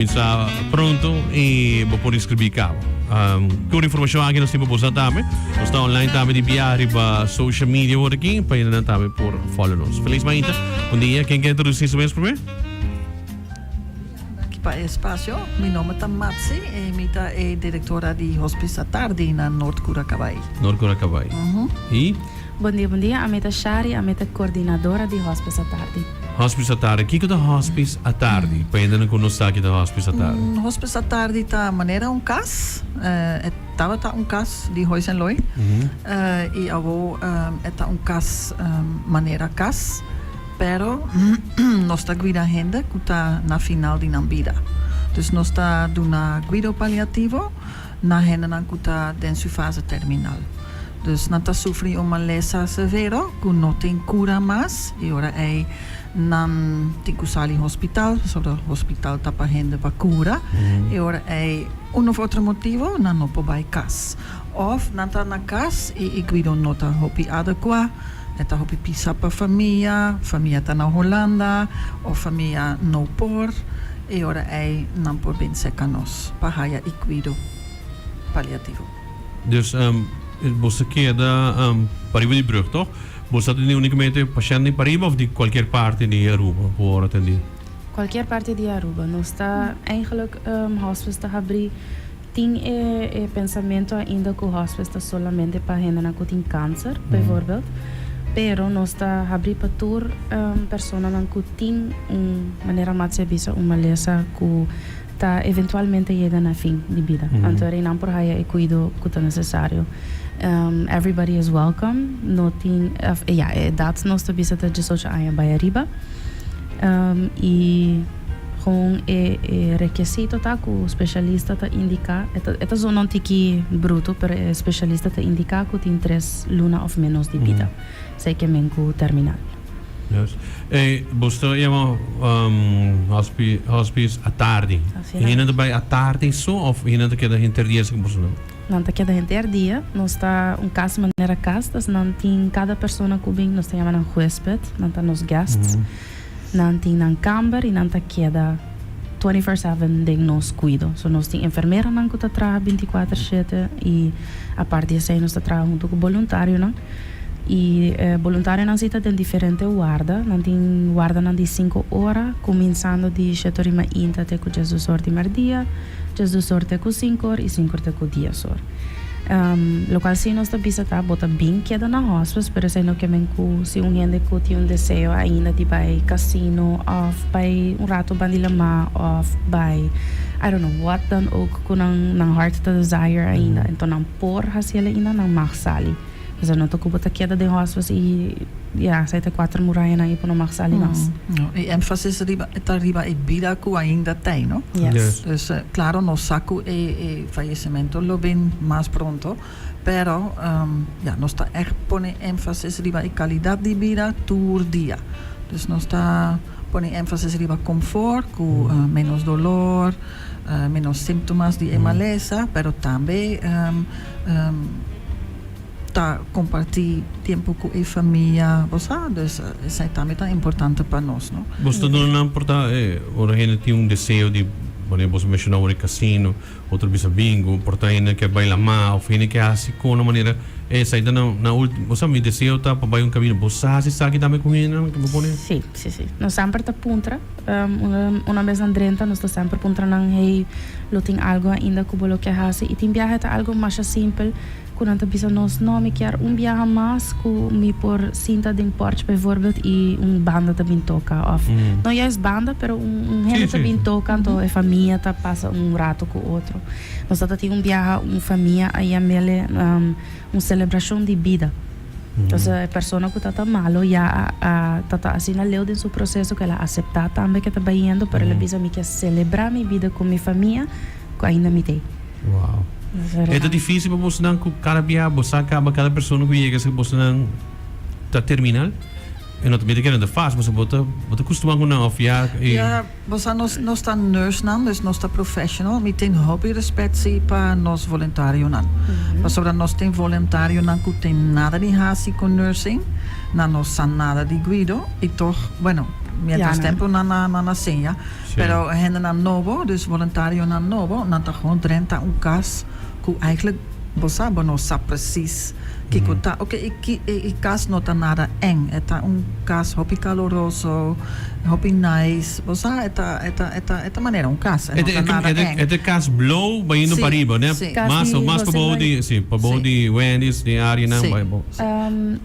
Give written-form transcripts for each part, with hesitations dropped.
Cuminsa pronto y bo por inscribi cabo. Tur informacion aki nos tin pa bosa tambe. Nos ta online tambe di bia riba social media por aki pa hendenan tambe por follow nos. Feliz mainta. Bon dia. Ken ke introduci su mes prome? Danki pa e espacio. Mi nomber ta Matsi y mi ta e directora di Hospice Atardi na Noord Curacabai. Noord Curacabai. Y? Bon dia, bon dia. Ami ta Shari, ami ta coordinadora di Hospice Atardi. Hospice Atardi. Kiko ta Hospice Atardi? Pa hendenan ku no sa ki ta Hospice Atardi. Hospice Atardi ta manera un kas. E tabata un kas di Huis en Looi. I awo e ta un kas manera kas. Pero nos ta guida hende ku ta na final di nan bida. Dus nos ta duna guido paliativo na hendenan ku ta den su fase terminal. Dus nan ta sufri un malesa severo ku no tin kura mas i ora ei nan tin ku sali hospital pasobra hospital ta pa hende pa kura i ora ei un of otro motibo nan no por bai kas of nan ta na kas i e kuido no ta hopi adekua, e ta hopi pisa pa famia, famia ta na Hulanda of famia no por i ora ei nan por bin serka nos pa haya e kuido paliativo. Dus bo sa keda pariba di brug toch? Bo sa atendí unicamente pashent di pariba of di cualkier parti di Aruba por atendí? Cualkier parti di Aruba. Nos ta eigenlijk hospice ta habrí tin e e pensamento ainda cu hospice ta solamente pa hendenan cu tin cancer bijvoorbeeld. Pero nos ta habrí pa tur personanan cu tin un manera Matsi a bisa un malesa cu ta eventualmente yega na fin di bida. Anto eri nan por haya e cuido cu ta necesario. Everybody is welcome. No tin, of ya, e edad nos ta bisa ta diesocho aña bay ariba. Y gewoon e e requisito ta cu specialista ta indica, e ta e ta zona un tiki bruto, pero e specialista ta indica cu tin tres luna of menos di bida. Esey ke men cu terminal. Yes. E bos ta yama hospice atardi. Hende ta bai atardi so of hende ta keda henter dia esaki boso nan? Nan ta keda henter dia. Nos ta un kas manera kas, dus nan tin kada persona ku bin, nos ta yama nan huesped, nan ta nos guests. Nan tin nan kamber i nan ta keda 24/7 den nos kuido. So nos tin enfermeranan ku ta traha 24/7 i apart di esei nos ta traha huntu ku boluntarionan. E boluntarionan si ta den diferente warda. Nan tin wardanan di sinku ora, kuminsando di shete or i mainta te ku diesdos or di merdia, diesdos or te ku sinku or i sinku or te ku dies or. Lokual si nos ta bisa ta bo ta bin keda na hospice, pero esei no ke men ku si un hende ku tin un deseo ainda di bai kasino òf bai un rato ban di lamá òf bai I don't know what dan ook ku nan nan heart ta desire ainda, enton nan por hasi el ainda, nan mag sali. Esei no ta ku bo ta keda den hospice i ya, esei ta kuater murayanan i bo no mag sali mas. No, e énfasis riba ta riba e bida ku ainda t'ei, no? Yes. Dus, klaro nos sa ku e e fayesimentu lo bin mas pronto, pero ya, nos ta ègt pone énfasis riba e kalidat di bida tur dia. Dus nos ta pone énfasis riba komfort ku ménos dolor, ménos síntomas di e malesa, pero tambe ta comparti tiempo cu e famia, bo sa, dus esai tambe ta importante pa nos, no? Bo ta duna nan por ta ora hende tin un deseo di, manera bo a menciona ora e casino, otro bisa bingo, por ta hende ke bai lama of hende ke haci con una manera, esai ta na na ultimo, bo sa mi deseo ta pa bai un camino, bo sa haci esaki tambe cu hendenan ke bo pone? Si, si, si. Nos semper ta puntra, una bes nan drenta nos ta semper puntra nan, hey, lo tin algo ainda cu bo lo ke haci? Y tin biaha ta algo masha simpel. Ku nan ta bisa nos, No, mi kier un biaha mas ku mi por sinta den porch bijvoorbeeld i un banda ta bin toka òf no juist banda pero un hende ta bin toka anto e famia ta pasa un rato ku otro. Nos ta tin un biaha un famia a yam'ele un selebrashon di bida. Entonces e persona ku ta ta malo ya a a ta ta asina leu den su proseso ku el a aseptá tambe ke ta bayendo pero el a bisa mi ke selebrá mi bida ku mi famia ku ainda mi t'ei. Wow. E ta difícil pa bosonan ku kada bia bo sa kaba kada persona ku yega sa bosonan ta terminal? E no ta mira keda ta fácil pasobra bo ta bo ta kustumá ku nan òf ya e. Ya, bo sa nos nos ta nursenan dus nos ta professional. Mi tin hopi respet si pa nos voluntarionan. Pasobra nos tin voluntarionan ku tin nada di hasi ku nursing, nan no sa nada di guido i tog, bueno. Mientras Ja, no. tempo nan a nan a siña. Pero hendenan nobo, dus voluntarionan nobo, nan ta gewoon drenta un cas cu eigenlijk bo sa, bo no sa precies kico ta. Oké, e ki e e cas no ta nada eng. E ta un cas hopi caloroso, hopi nice. Bo sa, e ta e ta e ta e ta manera un cas, e no ta nada eng. E ta cas blou bayendo pariba, ne? Si. Mas mas pabou di, si, pabou di Wendy's, di areanan Si. bay bo.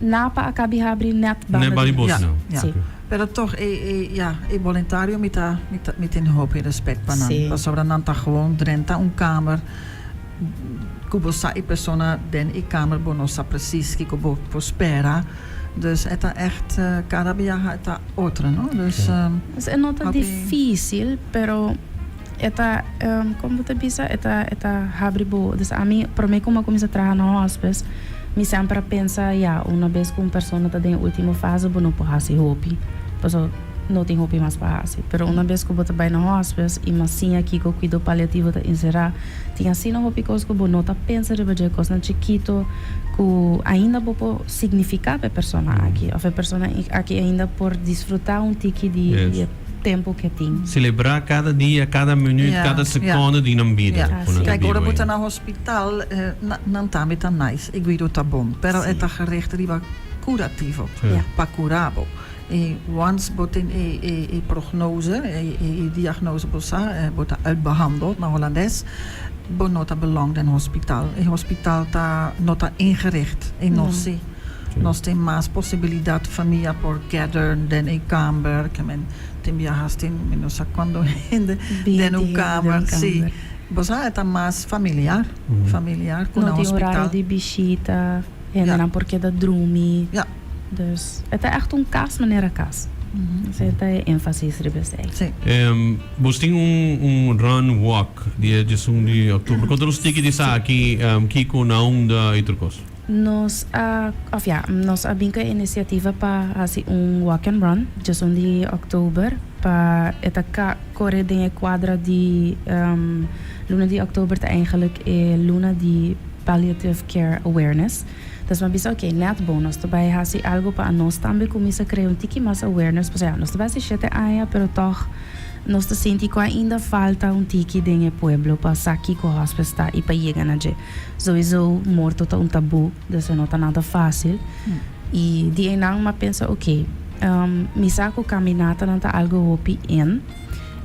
Napa a kabi habri net banda Net banda di di bos, Ja, no. ja. Si. Pero toch e e ja, e boluntario mi ta mi ta mi tin hopi respect pa nan. Si. Pasobra nan ta gewoon drenta un kamer ku bo sa e persona den e kamer bo no sa precies kiko bo por spera. Dus e ta echt kada biaha e ta otro no. Dus Dus e no ta hopi. dificil pero e ta como bo ta bisa e ta e ta habri bo dus ami prome cu mi a cuminsa traha na hospice mi semper a pensa ya una bes cu un persona ta den e ultimo fase bo no por haci hopi pasobra no tin hopi mas pa haci pero una bes cu bo ta bay na hospice y mas siña kico cuido paliativo ta encera tin asina hopi cos cu bo no ta pensa riba dje cosnan chikito cu ainda bo por significa pa e persona aki of e persona aki ainda por disfruta un tiki di e tempo cu e tin. Celebra cada dia, cada minuut, cada seconde di nan bida cu nan ta Kijk, ora biba bo ta ainda. na hospital, nan tambe ta nice, e guido ta bon, pero e ta gericht riba curativo, pa cura bo. E once bo tin e e prognose, e e diagnose bo sa, bo ta uitbehandeld na Holandes, bo no ta belong den hospital. E hospital ta no ta ingericht e nos si. Nos tin mas posibilidad famia por gather den e kamber, ke men tin biahas tin mi no sa cuando hende den un kamer, si. Bo sa e ta mas familiar, familiar cu na No tin hospital. horario di bishita, hendenan por keda drumi. Dus e ta echt un cas manera cas. Esei ta e énfasis riba esei. Sí. Bos tin un un run walk dia diesun di october. Konta nos tiki di esaki, kiko, na unda i tur kos. Nos a, of ya, nos a bin ku e inisiativa pa hasi un walk and run diesun di october pa e ta ka kore den e kuadra di luna di october ta eigenlijk e luna di palliative care awareness. Dus mi a bisa ok, net bon, nos ta bai hasi algo pa anos tambe kuminsa krea un tiki mas awareness, pasobra ya, nos ta bai hasi shete aña, pero tòg nos ta sinti ku ainda falta un tiki den e pueblo pa sa kiko hospice ta i pa yega na dje. Souiso morto ta un tabú, dus e no ta nada fásil. I di einan mi a pensa ok, mi sa ku kaminatanan ta algo hopi in.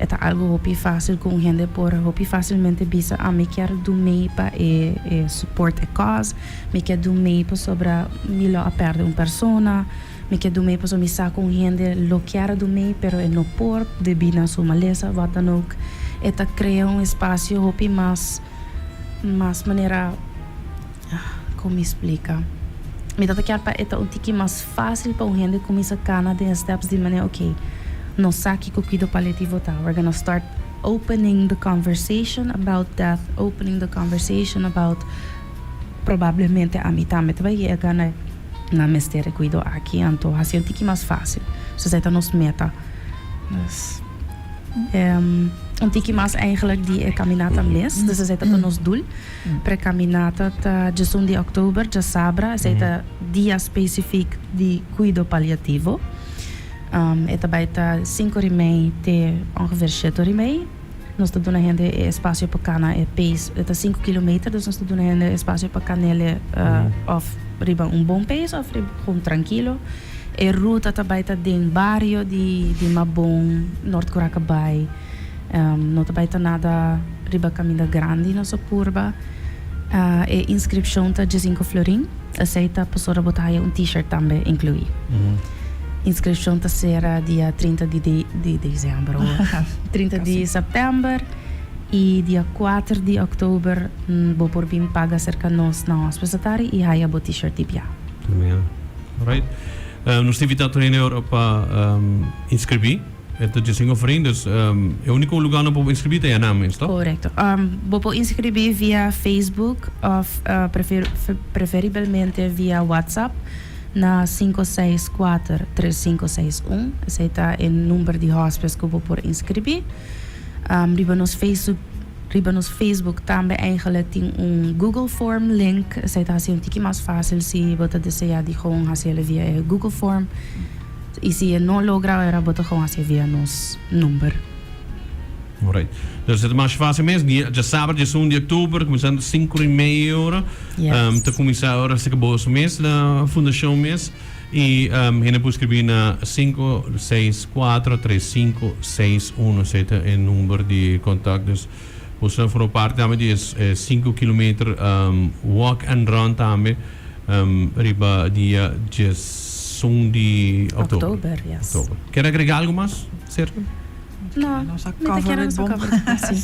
E ta algo hopi fácil ku un hende por hopi fácilmente bisa, ah, mi kier do mei pa e e support e cause, mi kier do mei pasobra mi lo a pèrdè un persona, mi kier do mei pasobra mi sa ku un hende lo kier a do mei pero e no por debí na su malesa, wat dan ook. E ta krea un espacio hopi mas mas manera, kon mi splika? Mi ta ta kier pa e ta un tiki mas fácil pa un hende kuminsá kana den e steps di manera ok, nos sa kiko kuido paliativo ta, we're gonna start opening the conversation about death, opening the conversation about probablemente ami tambe ta bai yega na na mester e kuido aki, anto hasi un tiki mas fácil. So esei ta nos meta. Dus un tiki mas eigenlijk di e kaminata mes, dus esei ta ta nos doel. Precaminata ta djesun di oktober, djasabra, esei ta dia specifiek di kuido paliativo. E ta bai ta sinku ora i mei te ongeveer shete ora i mei. Nos ta duna hende e espasio pa kana e pace, e ta sinku kilometer, dus nos ta duna hende e espasio pa kan'el òf riba un bon pace òf riba gewoon trankilo. E ruta ta bai ta den bario di di Mabon, Noord Curacabai. No ta bai ta nada riba caminda grandi nos a purba. E inscripcion ta diesinco florin. Esey ta pasobra bo ta haya un t-shirt tambe inclui. Inscripcion ta cera dia 30 di di december hoor. 30 di september y dia cuater di october bo por bin paga cerca nos na Hospice Atari y haya bo t-shirt di bia. Alright. Nos ta invita tur hende ora pa inscribi. E ta djesingo frin, dus e úniko lugá no por inskribí ta Yanam mes, toch? Korekto. Bo por inskribí via Facebook òf preferibelmente via WhatsApp na 564 3561. Esei ta e number di hospice ku bo por inskribí. Riba nos Facebook riba nos Facebook tambe eigenlijk tin un Google Form link. Esei ta hasi un tiki mas fásil si bo ta deseá di gewoon hasi el via e Google Form. Y si no logra, ora bo ta gewoon haci via nos number. Alright. Dus e mas facil mes, diasabra, 11 di october, cuminsando 5:30 ora. Yes. Ta cuminsa ora si bo mes na fundacion mes y hende por scribi na 564 3561, esey ta e number di contact. Dus bo forma parti tambe di 5 kilometer walk and run tambe riba dia 11 di october. October, yes. October. Kier agrega algo mas, Sergio? No, Nos a mi ta cover kier it nos a bom. cover it, si.